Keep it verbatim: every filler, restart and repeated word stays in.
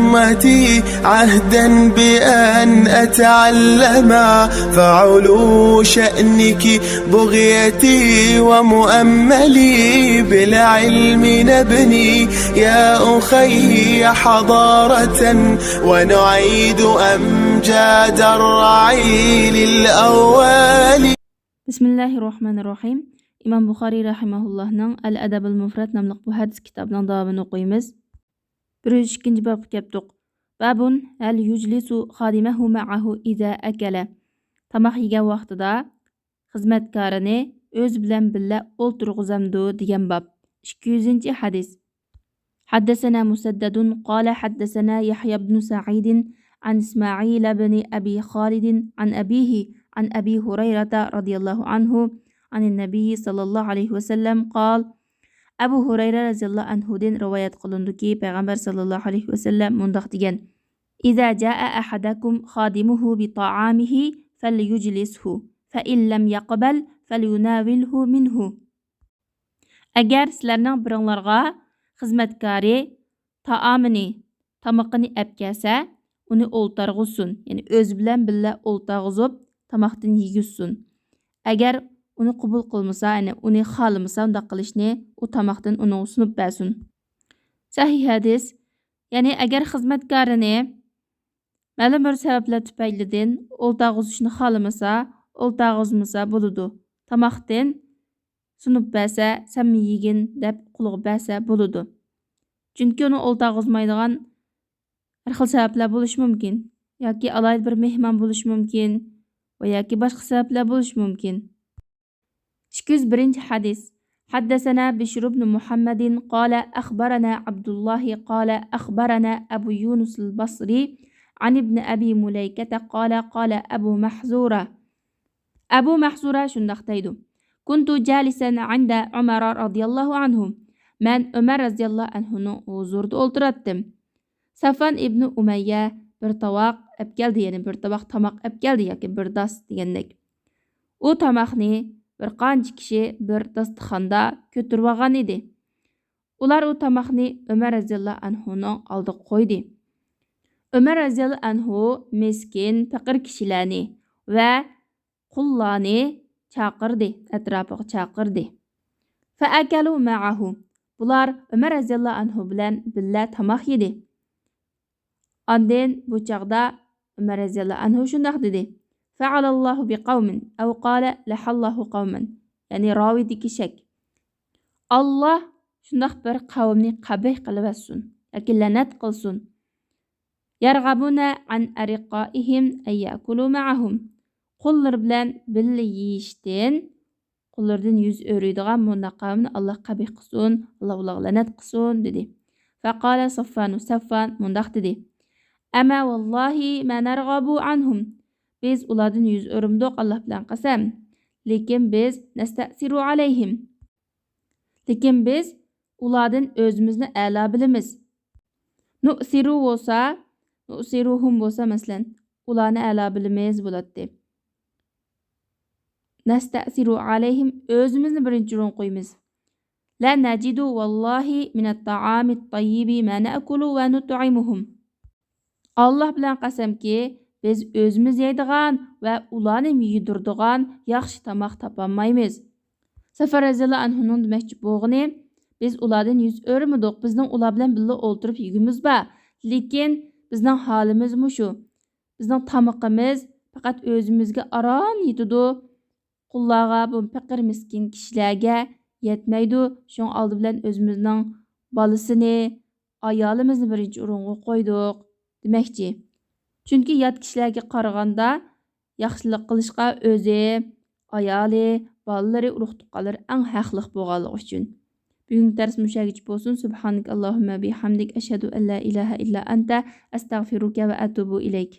أمتي عهدا بأن أتعلم، فعلو شأنك بغيتي ومؤملي، بالعلم نبني يا أخي حضارة، ونعيد أمجاد الرعيل الأول. بسم الله الرحمن الرحيم. ئىمام بۇخارىي رەھىمەھۇللاھنىڭ ئەل ئەدەبۇل مۇفرەد ناملىق بۇ ھەدىس كىتابىنىڭ داۋامىنى ئوقۇيمىز. بىر يۈز ئىككىنچى بابقا كەپتۇق. بابۇن ھەل يۇجلىسۇ خادىمەھۇ مەئەھۇ ئىزا ئەكەلە. تاماق يېگەن ۋاقتىدا خىزمەتكارىنى ئۆزى بىلەن بىللە ئولتۇرغۇزامدۇ دېگەن باب. ئىككى يۈزىنچى ھەدىس. حدثنا مسدد قال حدثنا يحيى بن سعيد عن إسماعيل بن أبي خالد عن أبيه عن أبي هريرة رضي الله عنه عن النبي صلى الله عليه وسلم قال، ئەبۇ ھۇرەيرە رەزىياللاھۇ ئەنھۇدىن رىۋايەت قىلىنىدۇكى، پەيغەمبەر ساللاللاھۇ ئەلەيھى ۋەسەللەم مۇنداق دېگەن: إذا جاء أحدكم خادمه بطعامه فليجلسه، فإن لم يقبل فليناوله منه. ئەگەر سىلەرنىڭ بىرىڭلارغا خىزمەتكارى تائامىنى، تامىقىنى ئەپ كەلسە، ئۇنى ئولتۇرغۇزسۇن، يەنى ئۆزى بىلەن بىللە ئولتۇرغۇزۇپ، تاماقتىن يېگۈزسۇن. ئەگەر ئۇنى قوبۇل قىلمىسا، يەنى ئۇنى خالىمىسا، ئۇنداق قىلىشنى، ئۇ تاماقتىن ئۇنىڭغا سۇنۇپ بەرسۇن. سەھىھ ھەدىس. يەنى ئەگەر خىزمەتكارىنى مەلۇم بىر سەۋەبلەر تۈپەيلىدىن ئولتۇرغۇزۇشنى خالىمىسا، ئولتۇرغۇزمىسا بولىدۇ. تاماقتىن سۇنۇپ بەرسە، سەنمۇ يېگىن دەپ قولىغا بەرسە بولىدۇ. چۈنكى ئۇنى ئولتۇرغۇزمايدىغان ھەر خىل سەۋەبلەر بولۇشى مۇمكىن. ياكى ئالاھىدە بىر مېھمان بولۇشى مۇمكىن ۋە ياكى باشقا سەۋەبلەر بولۇشى مۇمكىن. ئىككى يۈز بىرىنچى ھەدىس. حدثنا بشر بن محمد قال أخبرنا عبد الله قال أخبرنا أبو يونس البصري عن ابن أبي مليكة قال قال أبو محذورة. ئەبۇ مەھزۇرە شۇنداق دەيدۇ: كنت جالسا عند عمر رضي الله عنه. مەن ئۆمەر رەزىياللاھۇ ئەنھۇنىڭ ھۇزۇرىدا ئولتۇراتتىم. سەفۋان ئىبنى ئۇمەييە بىر تاۋاق ئەپ كەلدى، يەنى بىر تاۋاق تاماق ئەپ كەلدى ياكى بىر داس دېگەندەك. ئۇ تاماقنى بىر قانچە كىشى بىر داستىخاندا كۆتۈرۈۋالغان ئىدى. ئۇلار ئۇ تاماقنى ئۆمەر رەزىياللاھۇ ئەنھۇنىڭ ئالدىغا قويدى. ئۆمەر رەزىياللاھۇ ئەنھۇ مىسكىن، پەقىر كىشىلەرنى ۋە قۇللارنى چاقىردى، ئەتراپىغا چاقىردى. فأكلوا معه. بۇلار ئۆمەر رەزىياللاھۇ ئەنھۇ بىلەن بىللە تاماق يېدى. ئاندىن بۇ چاغدا ئۆمەر رەزىياللاھۇ ئەنھۇ شۇنداق دېدى: فعل الله بقوم أو قال لعن الله قوما. يەنى راۋىدىكى شەك. ئاللا شۇنداق بىر قەۋمنى قەبىھ قىلىۋەتسۇن ياكى لەنەت قىلسۇن. يرغبون عن أرقائهم أن يأكلوا معهم. قۇللىرى بىلەن بىللە يېيىشتىن قۇللىرىدىن يۈز ئۆرۈيدىغان مۇنداق قەۋمنى ئاللا قەبىھ قىلسۇن، ئاللا ئۇلارغا لەنەت قىلسۇن، دېدى. فقال صفوان، سەفۋان مۇنداق دېدى: أما والله ما نرغب عنهم. بىز ئۇلاردىن يۈز ئۆرۈمدۇق، ئاللا بىلەن قەسەم. لېكىن بىز نستأثر عليهم. لېكىن بىز ئۇلاردىن ئۆزىمىزنى ئەلا بىلىمىز. نؤثر بولسا، نؤثرهم بولسا، مەسىلەن، ئۇلارنى ئەلا بىلىمىز بولاتتى. نستأثر عليهم، ئۆزىمىزنى بىرىنچى ئورۇنغا قويىمىز. لا نجد والله من الطعام الطيب ما نأكل ونطعمهم. ئاللا بىلەن قەسەمكى، بىز ئۆزىمىز يەيدىغان ۋە ئۇلارنى يېدۈرىدىغان ياخشى تاماق تاپالمايمىز. سەفۋان رەزىياللاھۇ ئەنھۇنىڭ دېمەكچى بولغىنى، بىز ئۇلاردىن يۈز ئۆرۈمىدۇق، بىزنىڭ ئۇلار بىلەن بىللە ئولتۇرۇپ يېگۈمىز بار، لېكىن بىزنىڭ ھالىمىز مۇشۇ. بىزنىڭ تامىقىمىز پەقەت ئۆزىمىزگە ئاران يېتىدۇ. قۇللارغا، بۇ پەقىر مىسكىن كىشىلەرگە يەتمەيدۇ. شۇڭا ئالدى بىلەن ئۆزىمىزنىڭ بالىسىنى، ئايالىمىزنى بىرىنچى ئورۇنغا قويدۇق دېمەكچى. چۈنكى يات كىشىلەرگە قارىغاندا ياخشىلىق قىلىشقا ئۆزى، ئايالى، بالىلىرى، ئۇرۇق تۇغقانلىرى ئەڭ ھەقلىق بولغانلىقى ئۈچۈن. بۈگۈنكى دەرس مۇشۇ يەرگىچە بولسۇن. سبحانك اللهم بحمدك، أشهد أن لا إله إلا أنت، أستغفرك وأتوب إليك.